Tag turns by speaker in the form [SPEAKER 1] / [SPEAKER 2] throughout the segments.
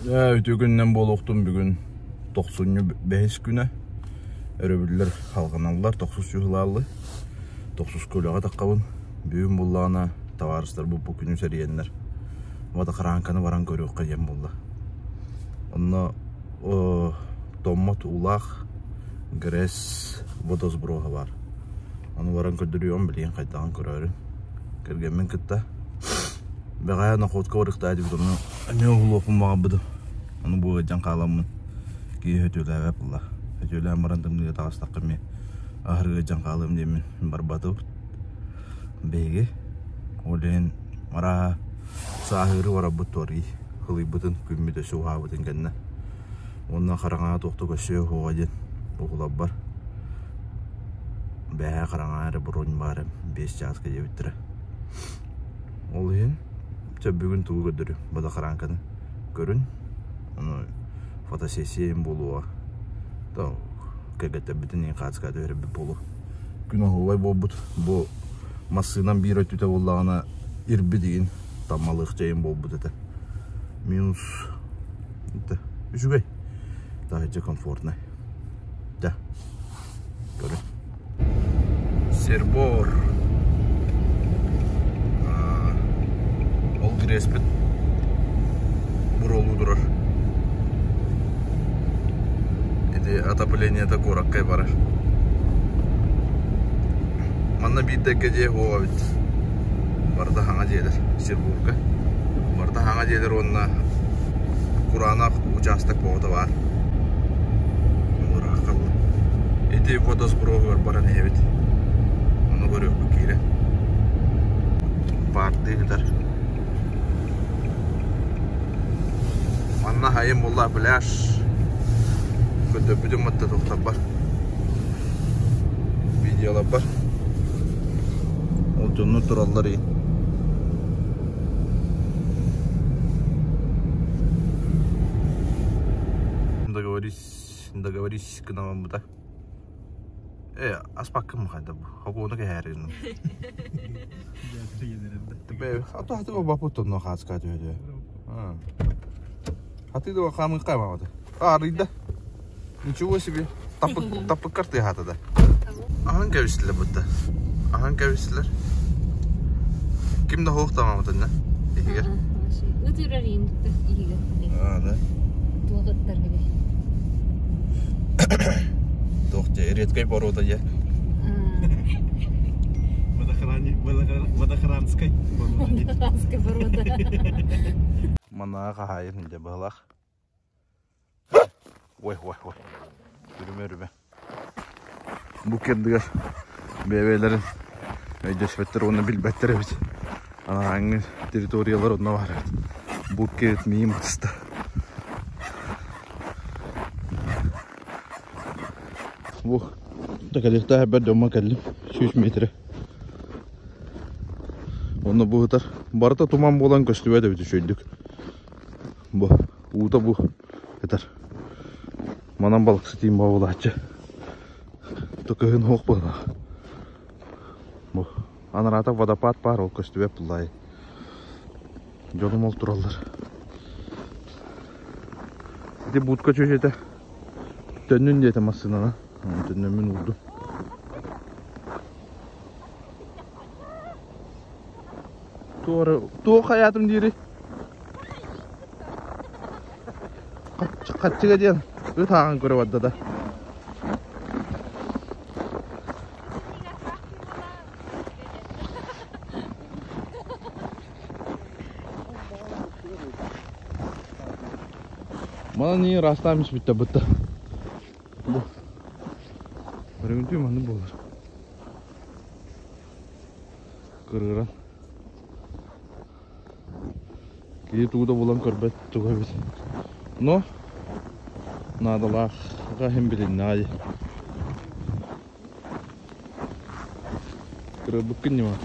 [SPEAKER 1] Үтүө күнүнэн буолуохтун бүгүн тохсунньу бэһис күнэ. Өрөбүллэр халҕаналлар, тохсус чуһулааллы. Тохсуска үлэҕэ таххабын. Бүгүн буллаҕына табаарыстарбыт бу күнү сэрийэннэр водохранканы баран көрүөххэ диэн буолла. Онно томмот уулаах ГРЭС водосброһа баар. Ону баран көрдөрүөҕүм, билигин хайдаҕын көрөөрүн. Кэргэммин кытта бэҕэһээ находка барыахтаах этибит, ону эмиэ уһулуохпун баҕарбытым. Ону бу ыалдьан хааламмын киһи өтүөлээбэт буолла. Өтүөлээн баран тымныыга таҕыстахха эмиэ аһары ыалдьан хаалыам диэммин барбатыбыт. Биһиги ол иһин арааһа сааһыыры барарбыт туорый ылыйбытын күммүт өссө уһаабытын кэннэ уонна хараҥаҕа туох да көссүө суоҕа диэн уһуларбар бэһээ хараҥа эрэ бронь баар 5 чааска диэбиттэрэ. Ол иһин чэ бүгүн тугу көрдөрүм водохранканы көрүн ону фотосессия буолуоҕа то кэргэттэрбитин иһин хаацка түһэрбит буолуо. Күн оһуобай буолбут бу массыынам биир өттүтэ буоллаҕына ирбит игин таммалыах чэйим буолбут этэ. Минус это үчүгэй таһырдьа комфортнай. Дьэ көрүн. Сербор ол греспит буруолуу турар. Ити отоплениета куоракка барар. Манна биирдэ дьиэ суох эбит. Барыта хаҥа дьиэлэр Петербурга. Барыта хаҥа дьиэлэр уонна кураанах учаастак боҕото баар. Ыраах хаалла. Ити водосброһугар баран иһэбит. Ону көрүөхпүт киирэн. Баардыы кытар. Манна хайым буолла пляж. Көрдөрбүтүм батта тохторбар. Видеоларбар. Ол дьоннор тураллар и. Договорись, договорись гынаммыта. Э, аспаккын хайда бу. Хокууну кэһээрин. Ато хаты бапут тонно хааска түһөдө. Хаты да хаамын каймамады. Арыйда. Ничего себе. Тапык тапыккар тыаһаата да. Аһан кэбистилэр бутта. Аһан кэбистилэр. Ким да суох тамамытынна иһигэр.
[SPEAKER 2] Ыт үрэр иин иһигэр.
[SPEAKER 1] А, да.
[SPEAKER 2] Туох ыттар били.
[SPEAKER 1] Туох дьэ, редкай порода дьэ.
[SPEAKER 3] Водохранской порода.
[SPEAKER 2] Водохранской порода.
[SPEAKER 1] Манаға хаһаайын дьэ быһалаах. Ой, ой, ой. Үрүмэ, үрүмэ. Бу кырдыгар бэйэ-бэйэлэрин өйдөспөттөр уонна билбэттэр эбит. Анааҥҥы территориялар онно баар эбит. Бу кэт миим батыста. Бу такалихтаах бэр дьоммо кэллим. 100 метрэ. Онно бу ытар. Барыта туман буолан көстүбэт эбит үчүгэйдик. Бу уута бу ытар. Манан балыксытыым буолааччы. Тукыһын суох буоллаах. Бу анараата водопад баар ол көстүбэт буллаайы. Дьонум ол тураллар. Ити будка чүөчэтэ төннүн диэтэ массыынаны. Төннөммүн уурдум. Туох хайаатым диири? Хаччыга диэн ыт ааҕан көрө барда да. Манан iyi растаан испиттэ бытта. Бу. Көрүҥүтүү маннык буолар. Кырыыран. Киһи тугу да булан көрбөт туга эбит. Но наадалаахха иһин билиннэ аайы. Кырырбыккын ньыма.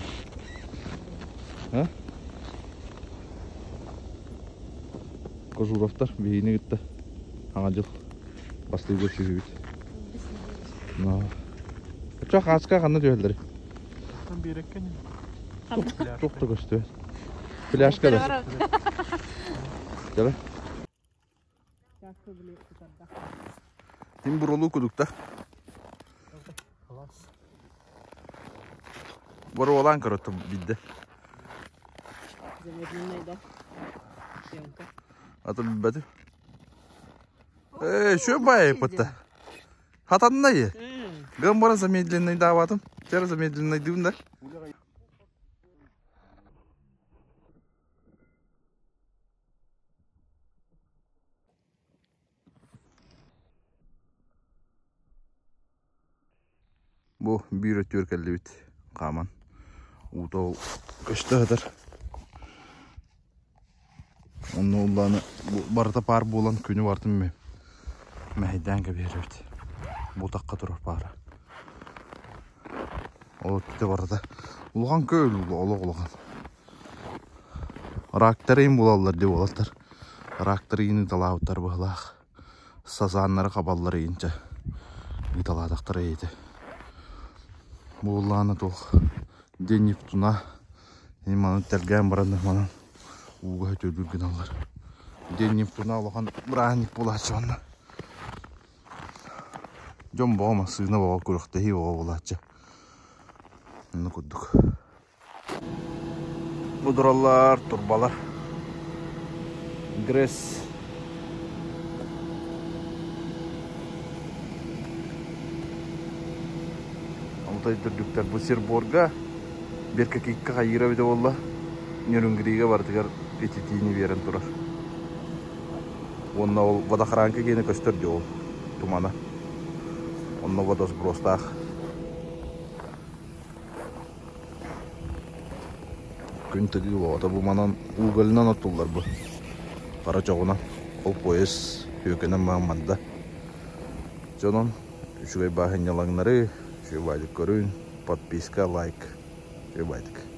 [SPEAKER 1] А? Кожуровтар биһигини кытта Саҥа дьыл бастыырга сүһүбүт. Но. Оччо хааска ханна түһэллэрий?
[SPEAKER 3] Там биэрэккэ
[SPEAKER 1] Туох да көстүбэт. Пляжка да. Чара. Тим буролуу кудукта. Боруолаан көрөттүм бидде.
[SPEAKER 2] Замедленная, да? Съемка.
[SPEAKER 1] Аты билбэтим. Э, шө бай пытта. Хатаннай. Гын бара замедленный даабатым. Тер замедленный дыбын да. Бу биир өттүгэр кэллибит хааман. Уута ол көстө сытар. Онно уллааны бу барыта паар буолан күнү бартым ме мэһэйдээн кэбиһэр эбит. Бу утахха турар паара. Ол өттүтэ барыта улахан көөл олох улахан. Рактар иин булаллар дии уолаттар. Рактар иин ыталаабыттар быһылаах. Сазааннары хабаллар иинчэ ыталаатахтара ити. Буоллаана туох день Нептуна маны тэлгээн баран манан ууга сөтүөлүүр гыналлар. День Нептуна улахан бырааһынньык буолааччы манна. Дьон боҕо массыына боҕо күрэхтэһии боҕо буолааччы. Онно курдук. Бу тураллар турбалар. Грэс Алтай төрдүктэр бу сир-буорга Беркакикка хайыыра эбитэ буолла. Нерюнгрига барытыгар ититиини биэрэн турар. Уонна ол водохранка диэни көстөр дии ол тумана. Онно водосбростаах. Күн тыгыы оҕото бу манан уголынан оттуллар бу. Хара чоҕунан. Ол поезд түөкэнэн маамманда. Дьонон үчүгэй бааһынньалаҥнары, үчүгэй баайдык көрүн, подписка, лайк. Үчүгэй баайдык.